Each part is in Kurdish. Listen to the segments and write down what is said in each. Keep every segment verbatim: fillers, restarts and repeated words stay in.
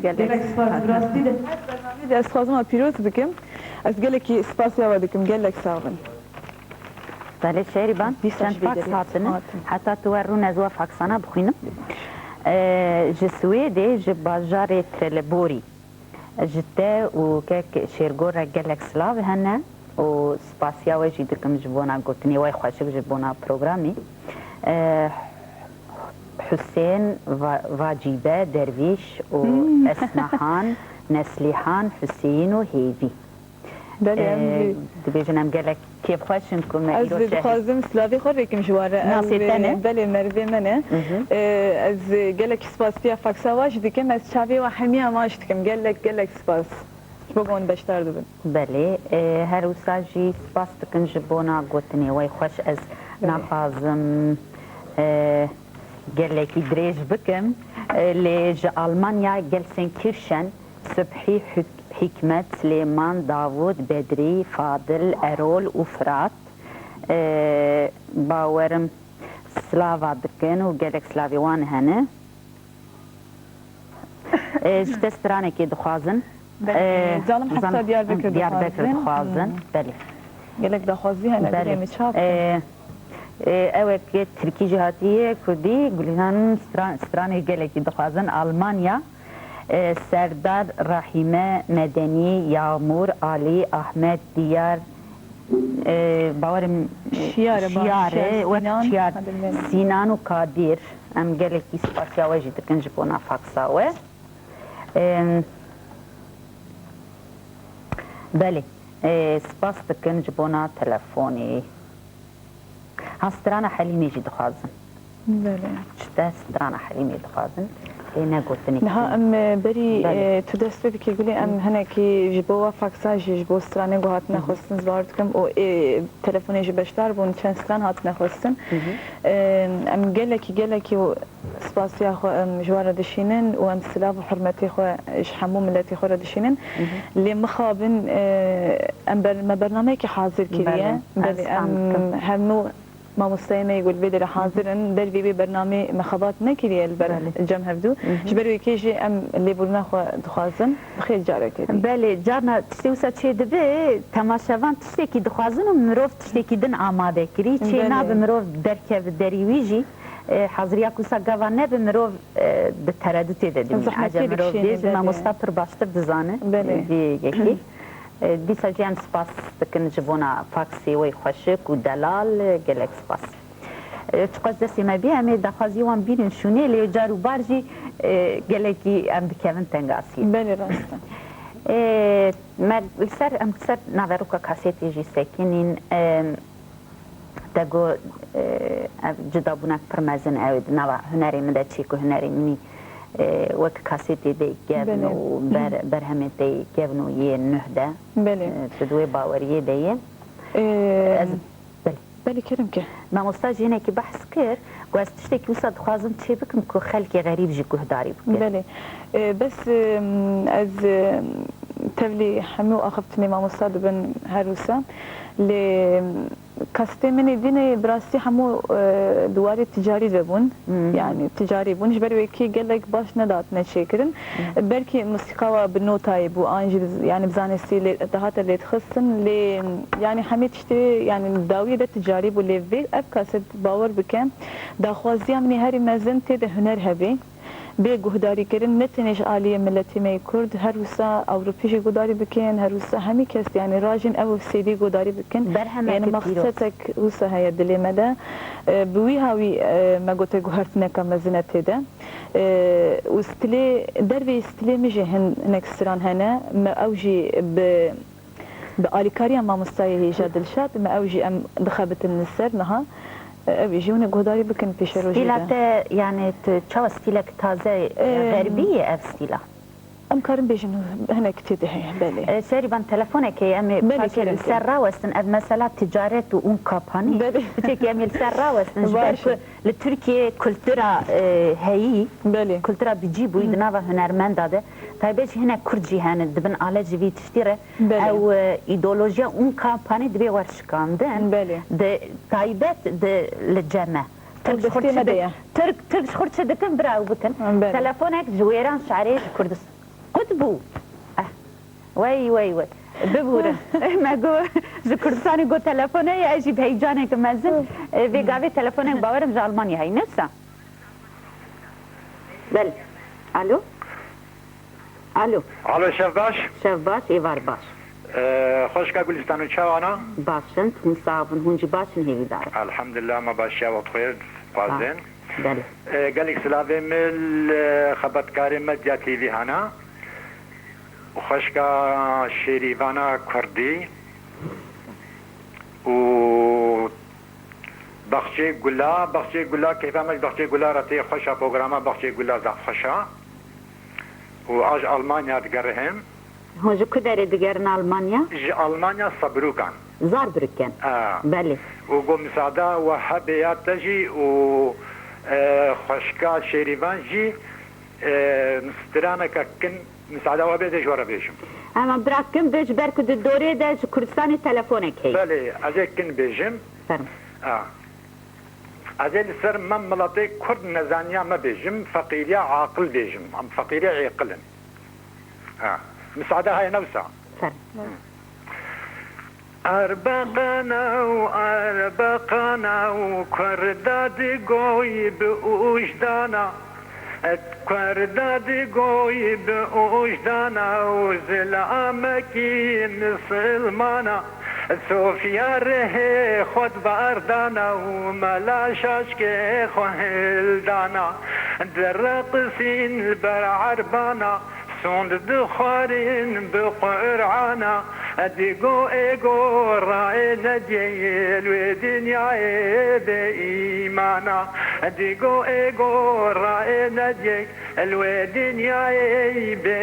Gelek spas, bi rastî de her bernameyê de ez dixwazim we pîroz bikim. Ez gelekî spasiya we dikim. Gelek sax bin. Belê Şerîban, çend faks hatine. Heta tu wer rûn ez we faksana bixwînim. Ee, ji Swêdê, ji bajarê Trelleborg. Ji te û kek Şêrgo re gelek silav hene û spasiya we jî dikim ji bona gotinê we xweşik ji bona programî. Eh, Husên, Va-, Vacîbe, Dervîş û Esmahan, Neslîhan, Huseyîn û Hêvî. Belê, em Eh, jî dibêjin em gelek kêfxweş in ku me Ez îro vê şehîd dixwazim silavê xwe rêkim ji wan re. Nasê Ev, te ne? Belê, merivê me ne. Mhm. Ee, ez gelek spasiya faksa wa jî dikim. Ez çavê wa hemiya wan jî dikim. Gelek, gelek spas. Ji bo wan beşdar dibin. Belê, e, her wisa jî spas dikin ji bona gotinê we xweş. Ez Belê. naxwazim, e, gelekî dirêj bikim. E, lê ji Almanya Gelsenkirchen, Subhî, Hik-, Hikmet, Silêman, Davûd, Bedrî, Fadil, Erol û Firat. E, bawerim silava dikin û gelek silavê wan hene. E, ji te stranekê dixwazin. Belê, E, zalim heta zalim Diyarbekir Diyarbekir dixwazin. dixwazin. Hmm. Belê. Gelek daxwazî hene, Belê. dilê min çap E, e, ewek tirkî jî hatiye, kurdî, Gulîhan stran-, stranê gelekî dixwazin. Almanya, e, Serdar, Rahîme, Medenî, Yağmur, Alî, Ahmet, Diyar, e, bawerim, e, Şiyar e, ba-, Şiyar e, Şiyar wek Sinan, Şiyar, hadi bilelim. Sinan û Kadir. Em gelekî spasiya we jî dikin ji bona faksa we. Em, belê, e, spas dikin ji bona telefonê. Ha, strana Helîmê jî dixwazin. Belê. Ji te strana Helîmê dixwazin. Lê ne gotinê Niha kirin. em, e, berî, Belê. e, tu dest pê bikî Gulê, em hinekî ji bo we faksa jî, ji bo stranê ku hatine Hı hı. xwestin zivar dikim û, e, telefonê jî beşdar bûn, çend stran hatine xwestin. Hı hı. E, em gelekî, gelekî spasiya xwe em ji we re dişînin û em silav û hurmetê xwe ji hemû miletê xwe re dişînin. Hı hı. Lê mixabin, e, em ber-, me bernameyekî hazir kiriye. Belê. Belê, Ez fam em dikim. hemû mamosteyê me yê ku li vê derê hazir in, dervê wê bernamê me xebat nekiriye li ber Belê. cem hevdû. Hı hı. Ji ber wê kê jî em lêbûrina xwe dixwazin. Bi xêr carekê dî. Belê, carna tiştê wisa çê dibe, temaşevan tiştekî dixwazin û mirov tiştekî din amade kirî. Çê Belê. nabe mirov derkeve derî wî jî, e, haziriya ku wisa gava nebe mirov, e, di teredutê de dimîne. Zehmetiyê Ece mirov dikişîne, bêje, belê. mamosta pir baştir dizane, Belê. e, vê yekê. E, dîsa jî em spas dikin ji bona faksê wê xweşik û delal, e, gelek spas. E, çiqas destê me bî, em ê daxwazî wan bînin şûnê, lê car û bar jî, e, gelekî em dikevin tengasiyê. Belê, rast e. E, me li ser, em li ser naveroka kasetê jî sekinîn, e, te got, e, ev cudabûnek pir mezin ew ê di nava hunerê min de çê ku hunerê min î, e, wek kasetê de kevn Belê. û ber-, berhemê te kevn û yê nuh de, Belê. e, tu di wê baweriyê de yê. E, Ez, belê. Belê, kerem ke. Mamosta jî hinekî behs kir, ku ez tiştekî wisa dixwazim çê bikim ku xelkê xerîb jî guhdarî bikin. Belê. E, bes, e, ez, e, tevlî hemû axiftinê mamosta dibin her wisa. Lê, e, kasetê min ê dînê bi rastî hemû, e, di warê ticarî de bûn. Hmm. Yani ticarî bûn. Ji ber wê kê gelek baş nedatine çêkirin. Belkî musîqa we bi notayê bû, an jî bi z-, yani bi zanistî lê, dihate lêdixistin, lê yani hemî tiştê, yani dawiyê de ticarî bû, lê vê ev kaset bawer bike, daxwaziya min ê herî mezin tê de huner hebe, bê guhdarîkirin, ne tenê ji aliyê miletê me yê Kurd, her wisa Ewropî jî guhdarî bikin, her wisa hemî kes, yani rajin ew C D guhdarî bikin. Berhemeke Yani pîroz. mexsetek wisa heye dilê me de. E, bi wî hawî, e, me gote guhertineka mezin e tê de. E, û stilê, derveyî stilê min jî hin-, hinek stran hene. Me ew jî bi, bi alîkariya mamostayê hêja Dilşad, me ew jî em dixebitin li ser niha. E, ew jî hûn ê guhdarî bikin pêşerojê Stîla de. te, yani tu çawa stîlek taze, e, E, xerbî ye ev stîla? Em karin bêjin hinek tê de heye, belê. E, Şerîban, telefonekê em ê Belê, paşê li kerem, ser kerem. rawestin, ev mesela ticaret û un kapanî. Belê. Piçekî em ê li ser rawestin, ji ber Baş ku e. li Tirkiyeyê kultura, e, heyî, Belê. kultura bi cî bûyî di nava hunermenda de, taybet jî hinek Kurd jî hene, dibin alet ji vî tiştî re. Belê. Ew, e, îdeolojiya un kapanî divê wer şikandin. Belê. Di taybet di li cem e. Tirk ji xwe Elbestî çi me de dik-, ye. Tirk, Tirk ji xwe çi dikin, bira ew bikin. Belê. Telefonek ji wêran şerê ji Kurdistan. Bû. Eh. Wey, wey, wey. Bibûrin. Me got, ji Kurdistanê got telefon heye, ez jî bi heyecaneke mezin. Eh, vê gavê telefonek bawerim ji Almanya heye. Ne wisa? Belê. Alo? Alo. Alo, şev baş. Şev baş, êvar baş. Eh, xweşka Gulîstan û çawana? Baş in, hûn sax bin, hûn jî baş in, hêvîdar in. Elhamdulillah, me başiya we xêr dixwazin. Ah, belê. Eh, gelek silavê min li xebatkarê Medya T V hana. Xweşka Şêrîvana Kurdî û Baxçê Gula, Baxçê Gula, keyfa me ji Baxçê Gula re tê xweş a, programa Baxçê Gula zaf xweş a. Û a ji Almanya digerihim. Hûn ji ku derê digerin Almanya? Ji Almanya Sabrûkan. Saarbrücken. A. Belê. Û got, misada we hebe ya te jî û, e, xweşka Şêrîvan jî, e, straneke kin, misada we hebe ez ê ji we re bêjim. Hema bira kin bê, ji ber ku di dorê de ji Kurdistanê telefonek heye. Belê, ez ê kin bêjim. Fermo. A. Ez ê li ser me miletê Kurd nezaniya me bêjim, feqîriya aqil bêjim. Em feqîriya êqil in. Ha. Misade heye ne wisa? Fermo. Erbaqana û erbaqana û Kurda digoy bi ûjdana. Et Kurda digoy bi ûjdana û zilamekî misilmana. Sofiya rihê xwe di berdana û mela şaşkê xwe hildana. Direqisîn li ber erbana. Sond dixwarin bi Qur'ana, digo êgo raye nediyê li wê dinyayê bê îmana. Digo êgo raye nediyê li wê dinyayê bê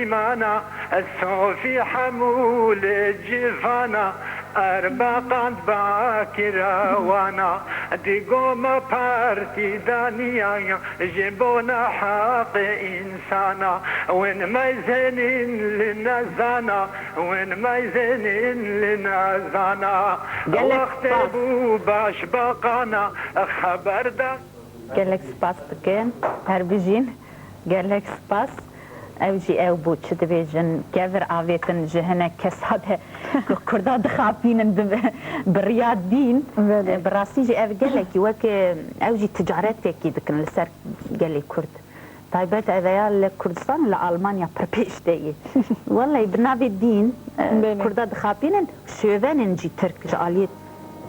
îmana. Sofî hemû li civana. Erbaqan bakira wana, digo me partî daniya ji bona heqê însana. Win meyzênin li nezana, win meyzênin li nezana. Gelek Wextê spas. Bû baş baqana, xeber da. Gelek spas dikim. Her bijîn. Gelek spas. Ew jî ew bû, çi dibêjin, kevir avêtin ji hinek kesa de ku Kurda dixapînin bi, bi riya dîn. Belê. Bi rastî jî ev gelekî weke ew jî ticaretekî dikin li ser gelê Kurd. Taybet ev ya li Kurdistan û li Almanya pir pêş de ye. Wellahî bi navê dîn, e, Belê. Kurda dixapînin, şovenên jî Tirk ji aliyê,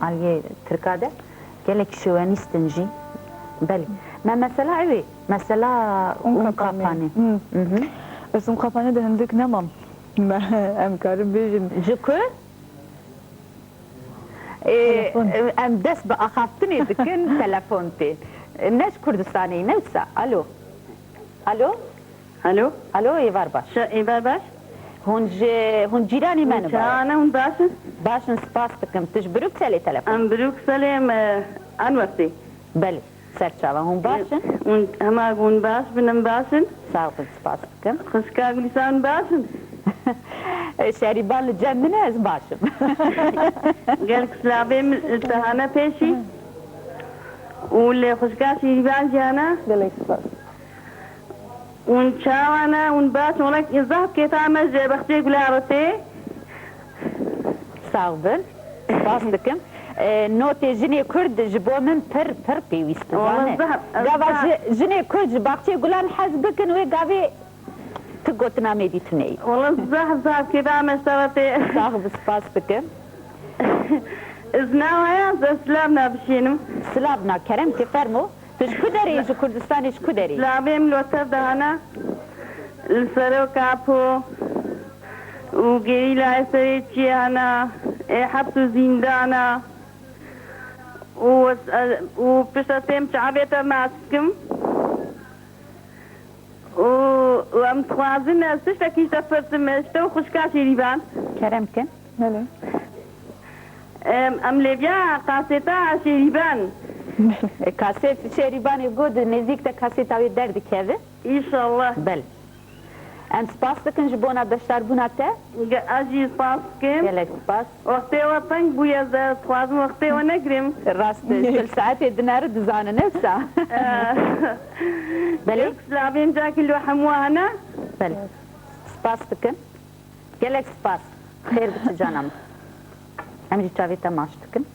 aliyê Tirka de gelek şovenîst in jî. Belê. Me mesela ew ê. Mesela Unkapanê. Unkapanê. Hı. Mhm. Ez Unkapanê de hindik nemam. Me, em karin bêjin. Ji ku? Ê, Telefon. Em dest bi axaftinê dikin, telefon tê. Ne ji Kurdistanê, ne wisa. Alo. Alo. Alo. Alo, êvar baş. Şe-, êvar baş. Hûn ji, hûn cîranê me ne? Çawa ne, hûn baş in? Baş in, spas dikim. Tu ji Brukselê telefon? Em Brukselê, em, e, Anwersê. Belê. Serçava, hûn baş in? Hûn, hema hûn baş bin, em baş in. Sax bin, spas dikim. Xwişka Gulîstan baş in? Şerîban li cem min e, ez baş im. Gelek silavê min li te hane pêşî. Û li xwişka Şîrîban jî hene. Gelek spas. Hûn çawa ne? Hûn baş in? Wele zehf kêfa me ji Bexçê Gula re tê. Sax bin. Spas dikim. E, notê jinê Kurd ji bo min pir, pir pêwîst e. Wala zehf, Gava zehf. Ji, jinê Kurd ji Baxçê Gulan hez bikin, wê gavê tu gotina me dî tuneyî. Wala zehf, zehf kêfa me ji te re tê. Sax bi, spas dikim. Ez nava ya, ez silav nabişînim. Silav na, kerem ke, fermo. Tu ji ku derê yî, ji Kurdistanê ji ku derê yî? Silavê min li tev de hene. Li Serok Apo û gerîlayê serê çiyê hene, ê heps û zîndana û, û pişta têm çavê te nas dikim. Û, û em dixwazin ez tiştekî ji te pirsim, ji te û xwişka Şêrîvan. Kerem kin. Belê. Em, em lêviya kaseta Şêrîban. Kaset Şêrîbanê got, nêzîk de kaseta wê derdikeve. Înşallah. Belê. Em spas dikin ji bona beşdarbûna te. Ge-, ez jî spas dikim. Gelek spas. Wextê we teng bûye, ez dixwazim wextê we negirim. Rast e, tu li saetê dineri dizane, ne wisa? Eh. Belê. Silavên cakî li hemû hene. Belê. Spas dikim. Gelek spas. Xêr biçi cana min. Em jî çavê te maç dikin.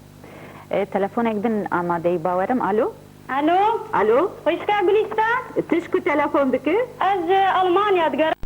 E, telefonek din amadeyî bawerim. Alo? Alo? Alo? Xwişka Gulîstan? Tu ji ku telefon dikî? Ez ji Almanya digerim.